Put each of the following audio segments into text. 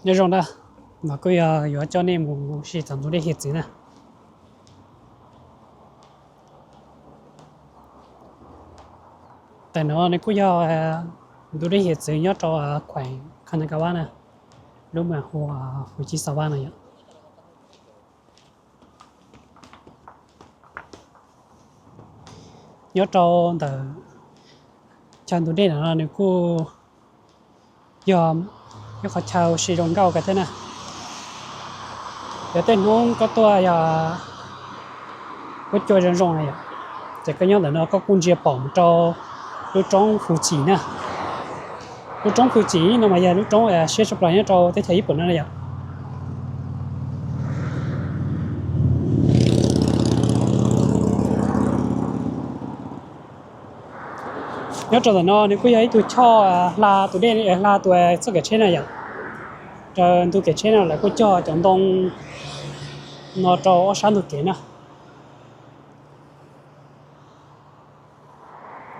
Nyob zoo na, mas kuj yog yuav coj nej mus ua si txog ntug dej hiav txwv na. Tam no nws kuj yog ntug dej hiav txwv nyob rau khueem Kanagawa na, lub mas hu ua Fujisawa no yom. Nyob rau ntawm chaw ntug dej no nws kuj yog ib qhov chaw ua si zoo nkauj kawg thiab na. Yog tej hnub koj tuaj yog huab cua zoo zoo na yom, ces koj nyob ntawm no koj kuj ntsia pom mus rau lub roob Fuji na. Lub roob Fuji no mas yog lub roob siab tshaj plaws nyob rau teb chaws Yij Pum no na yom. Nyob rau ntawm no nws kuj yog ib tug choj hla tus dej, hla tus txoj kev tsheb na yom. Raws ntug kev tsheb no lawv kuj cog cov ntoo no rau ob sab ntug kev na.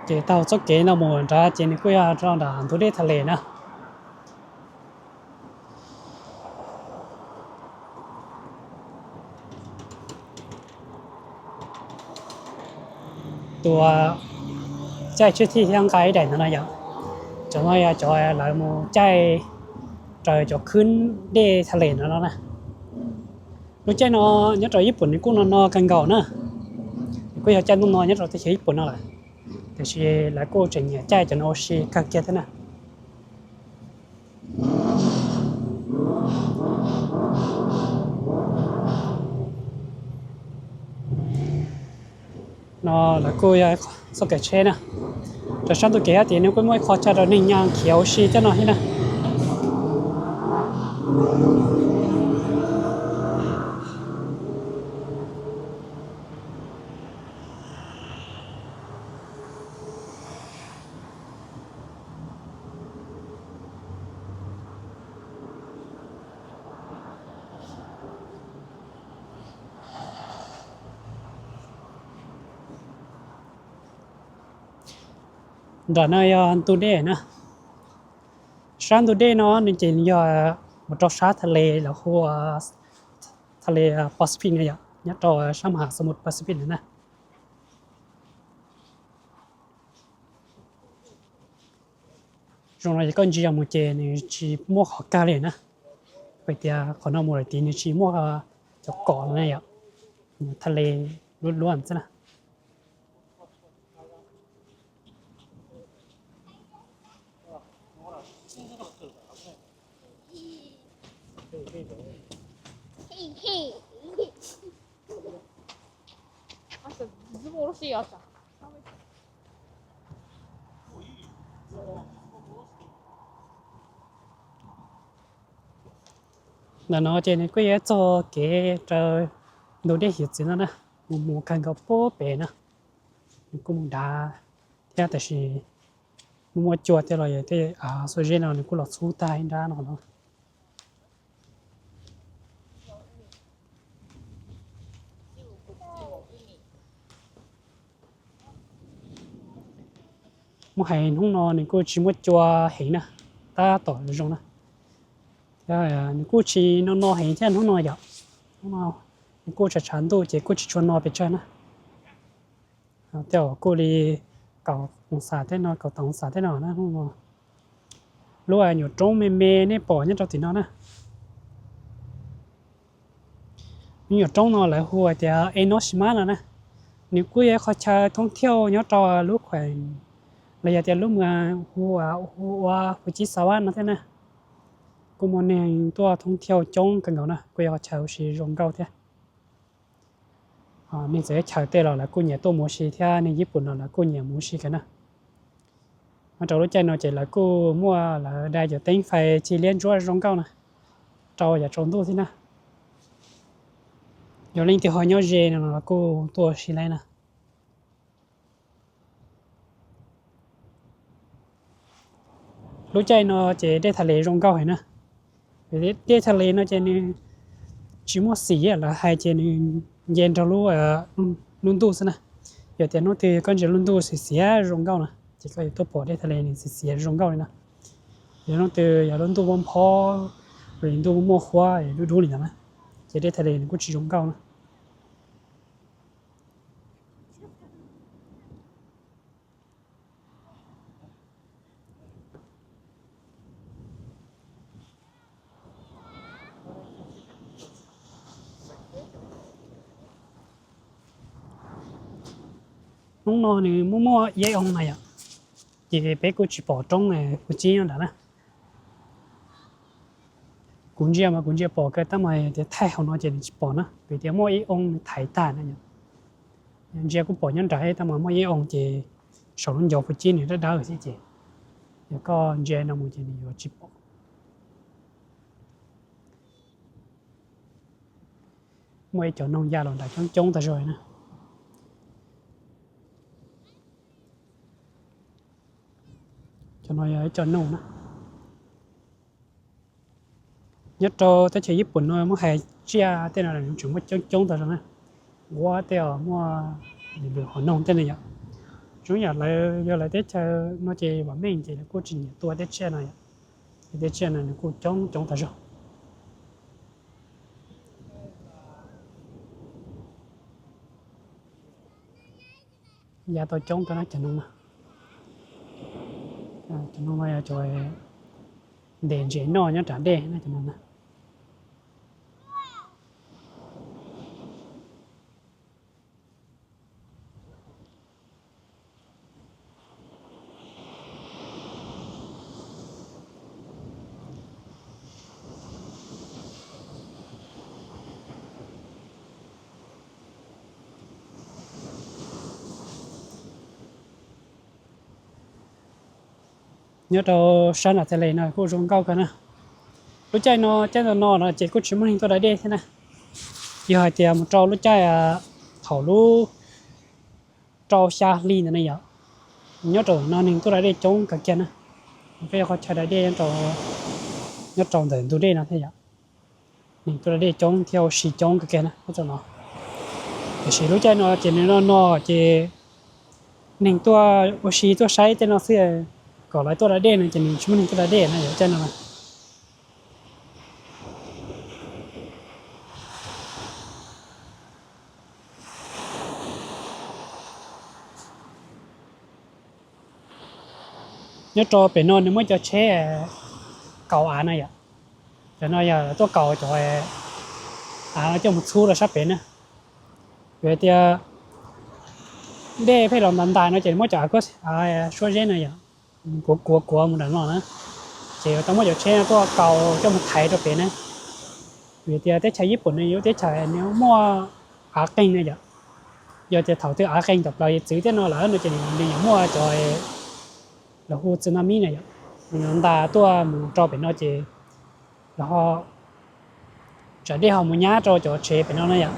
Ces taug txoj kev no mus nrad ces nws kuj yog rau nram ntug dej Tha Les na. Tus caij tshiab thij thiab nqa ib daim ntawd no yom, cov no yog cov lawv mus caij raws cov khwb dej Tha Les no no na. Lub caij no nyob rau Yij Pum nws kuj no no kawg nkaus na, nws kuj yog caij ntuj no nyob rau teb chaws Yij Pum no lawm, tiam sis lawv kuj tseem nyiam caij cov no ua si kawg kiag thiab na. No lawv kuj yog txoj kev tsheb na, rau sab ntuj kev thiab ces nws kuj muaj ib qho chaw rau neeg nyob khiav ua si coj no thiab na. Nram no yog ntug dej na. Sab ntug dej no nws ces yog mus rau sab Tha Les los hu ua Tha Les Pacific no yom, nyob rau sab Maha Samuj Pacific no na. Zoo no ces koj ntsia mus ces nws tsis muaj qhov kag li na, vim tias qhov no mus lawm tid nws tsis muaj cov kom no na yom, Tha Les luaj luaj xwb na. Ntawm no ces nws kuj yuav txog kev raws ntug dej hiav txwv no na, mus mus kawg nkaus puag pem na, nws kuj mus dav thiab tab sis muaj muaj cua thiab los yog tej xuab zeb no nws kuj los txhub tag ib nrab no no. Muab hais hnub no nws kuj tsis muaj cua heev na, tab tom zoo na. Nws kuj tsis no no heev thiab hnub no yom. Hnub no nws kuj tshav tshav ntuj ces kuj tsis tshua no pes tsawg na. Tej zaum kuj li kaum oo xas thiab no, kaum tawm oo xas thiab no na. Lub nyuam roob me me nej pom nyob rau tim no na, lub nyuam roob no lawv hu hais tias Enoshima no na. Nws kuj yog ib qhov chaw thoob thiauj nyob rau lub khueem los yog tias lub mws hu ua Fujisawa no thiab na. Kuj muaj neeg tuaj thoob thiauj coob kawg nkaus na, kuj yog qhov chaw ua si zoo nkauj thiab. Neeg txawv teb chaws tej los lawv kuj nyiam tuaj mus ua si thiab neeg Yij Pum no lawv kuj nyiam mus ua si kawg na. Nyob rau lub caij no ces lawv kuj muaj lawv da cov teeb fais cig liab ntsuab zoo nkauj na rau yav tsaus ntuj thiab na. Yog leej twg ho nyob ze no los kuj tuaj ua si lawm na. Lub caij no ces dej Tha Les zoo nkauj heev na. Dej Tha Les no ces nws tsis muaj xim, lawv hais ces nws nce nrog lub, lub ntuj xwb na. Yog tias hnub twg koj ntsia lub ntuj xiav xiav zoo nkauj na ces koj yuav tuaj pom dej Tha Les nws xiav xiav zoo nkauj li na. Yog hnub twg yog lub ntuj nphob nphob Ntuj muaj huab dub dub li ntawd na, ces dej Thaib Lev nws kuj tsis zoo nkauj na. Hnub no nws muaj muaj ib oo na yom, ces peb kuj tsis pom roob Phuv Tsib nyob nrad na. Kuv ntsia mas kuv ntsia pom kawg tab mas tias thaij hauv no ces nws tsis pom na, vim tias muaj ib oo nws thaiv tag na yom. Ntsia kuj pom nyob nrad tab mas muaj ib oo ces saum lub ncov Phuv Tsib nws dawb dawb xwb ces yog koj ntsia no mus ces nws yuav tsis pom. Muaj ib cov noog ya los nrad coob coob tag zog na. Cov no yog ib co noog na. Nyob rau teb chaws Yij Pum no muab hais tsiaj tej no tseem muaj coob coob tag zog na. Nquab tej os, muaj lwm lwm hom noog tej no yom. Zoo yam lawv yog lawv teb chaws no ces vam meej ces lawv kuj tsis nyiam tua tej tsiaj no yom. Ces tej tsiaj no nws kuj coob coob tag zog. Ya tau coob kawg na cov noog no. Cov noog no yog cov ntes ntses noj nyob nram dej na cov noog no. Nyob rau sab nram Thaib Lev no kuj zoo nkauj kawg na. Lub caij no caij no no no ces kuj tsis muaj neeg tuaj da dej thiab na. Yog hais tias mus rau lub caij thaum lub rau xya hli ntawd ne yom, nyob rau no neeg tuaj da dej coob kawg kiag na. Peb yog qhov chaw da dej nyob rau ntawm ntug dej no thiab yom, neeg tuaj da dej coob thiab ua si coob kawg kiag na. Tab tom no, tiam sis lub caij no ces nws no no ces neeg tuaj ua si tuaj saib tej no xwb, kom lawv tuaj da dej no ces nws tsis muaj neeg tuaj da dej na yom, caij no. Nyob rau pem no nws muaj cov tsheb kaus av na yom. Cov no yog tuaj kaus cov av no coj mus txhub rau sab pem na. Vim tias dej pheej los ntas ntas no ces muab cov av suab zeb no yom, kuav kuav kuav mus nram no na, ces yuav tau muab cov tsheb no tuaj kaus coj mus thaiv rau pem na. Vim tias teb chaws Yij Pum no yog teb chaws nws muaj av qeeg na yom. Yog tias thaum twg av qeeg tawm plaws txwv tej no lawm no ces nws yuav muaj cov lawv hu tsunami na yom, nws yuav ntas tuaj mus rau pem no ces lawv ho, tsam dej ho mus nyab rau cov tsev pem no na yom,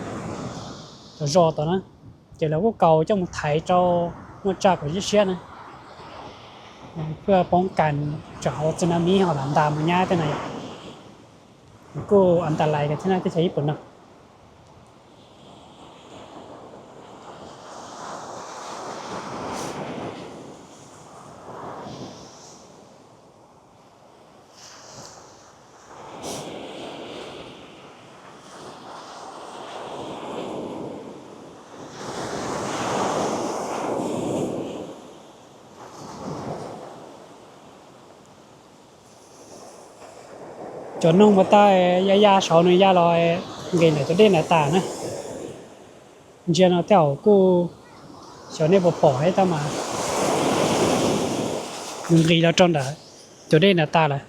cov zos tod na, ces lawv kuj kaus coj mus thaiv rau muaj tsa kom siab siab na, poob kas tsam hauv tsunami ho lam ntas mus nyab tej no yom. Kuj an ta lais thiab na teb chaws Yij Pum no. Cov noog puas tag ya ya saud nws ya los nqis ntawm cov dej ntawd tas na. Ntsia no tej zaum kuj, xyov nej puas pom tab mas nws nqis los rau ntawm cov dej ntawd tas lawm.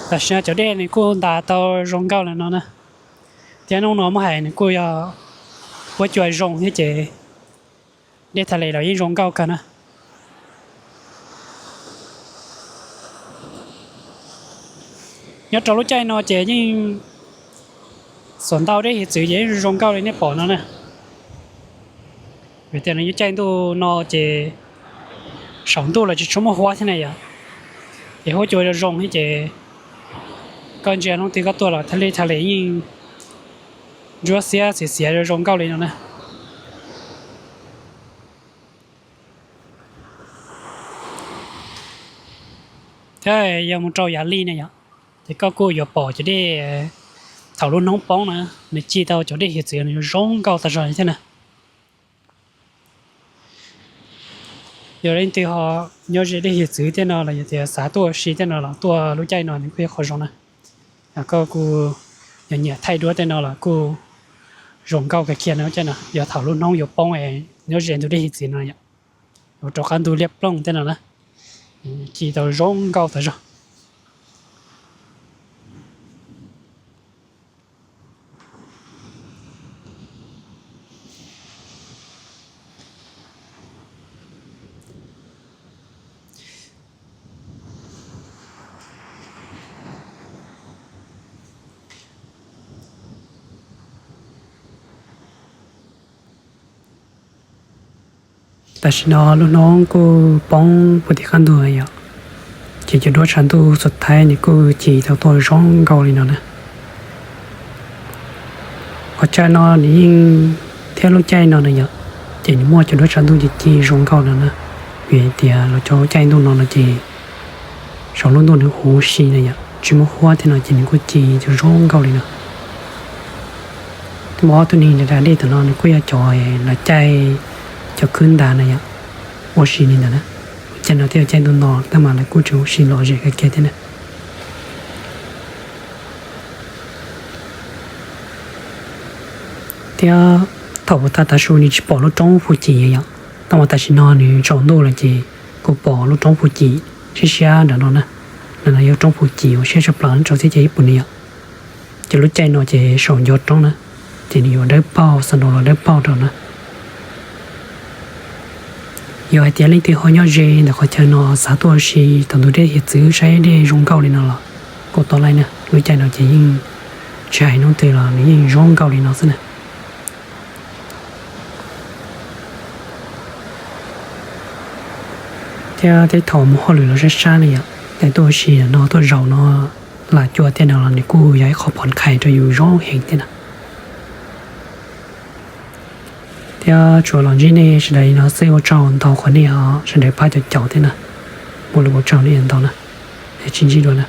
Tam sim no cov dej nws kuj ntas tau zoo nkauj lawm no na, thiab hnub no muab hais nws kuj yog huab cua zoo thiab ces dej Thaib Lev los yeej zoo nkauj kawg na. Nyob rau lub caij no ces yeej Xuas ntau dej hiav txwv ces zoo nkauj li nej pom no na. Vim tias nws yuav caij ntuj no ces saum ntuj los tsis tshua muaj huab thiab na yom, ces huab cua zoo zoo thiab ces koj ntsia hnub twg koj tuaj los thaj li thaj li yeej ntsuab xiab xiav xiav zoo zoo nkauj li no na. Thiab yog mus rau yav li na yom, ces koj kuj yuav pom cov dej thaum lub hnub poob na, nws ci tau cov dej hiav txwv nws zoo nkauj tas zog thiab na. Yog leej twg ho nyob ze dej hiav txwv tej no los yog tias xav tuaj ua si tej no los tuaj lub caij no nws kuj yog qhov zoo na. Koj kuj yog nyiam thaij duab tej no los kuj zoo nkauj kawg kiag no. Caij no yog thaum lub hnub yuav poob es nyob ze ntug dej hiav txwv no yom, ua rau qab ntug liab plooj tej no na, ci tau zoo nkauj tas zog. Tam sim no lub hnub kuj poob puag tim qab ntug yom, ces cov duab tshav ntuj xuas thaib nws kuj ci tau tuaj zoo nkauj li no na. Qhov chaw no nws yeej thiab lub caij no na yom, ces nws muaj cov duab tshav ntuj ci ci zoo nkauj no na. Vim tias los cov caij ntuj no no ces saum lub ntuj nws huv si na yom, tsis muaj huab thiab no ces nws kuj ci cov zoo nkauj li no. Muaj ob tug neeg da da dej tam no nws kuj yog cov los caij cov khwb ntas na yom, ua si li ntawd na. Caij no thiab caij ntuj no tab mas lawv kuj tseem ua si lom zem kawg kiag thiab na. Thiab thaum ub tag tav su nws tsis pom lub roob Phu Cim yom, tab mas tam sim no nws tsaus ntuj lawm ces kuj pom lub roob Phu Cim siab siab nram no na. No yog roob Phu Cim uas siab tshaj plaws nyob rau teb chaws Ib Pus ne yom. Ces lub caij no ces saum ncov roob na, ces nws yuav dawb paug, xa nraus los dawb paug rau na. Yog hais tias leej twg ho nyob ze ntawm qhov chaw no xav tuaj ua si thaum ntug dej hiav txwv saib dej zoo nkauj li no los kuj tau laij na. Lub caij no ces yeej tsis hais hnub twg los nws yeej zoo nkauj li no xwb na. Thiab tej thaum mus hauj lwm los sab sab ne yom, ces tuaj ua si no tuaj zaum no, lam cua tej no los nws kuj yog ib qho phom khais rau yus zoo heev thiab na. Thiab tsuas los ntsib nej sawv daws li no xwb, ua tsaug ntau qhov nej ho sawv daws pab caum caum thiab na. Muaj lus ua tsaug nej ntau na, es tsis ntsib dua na.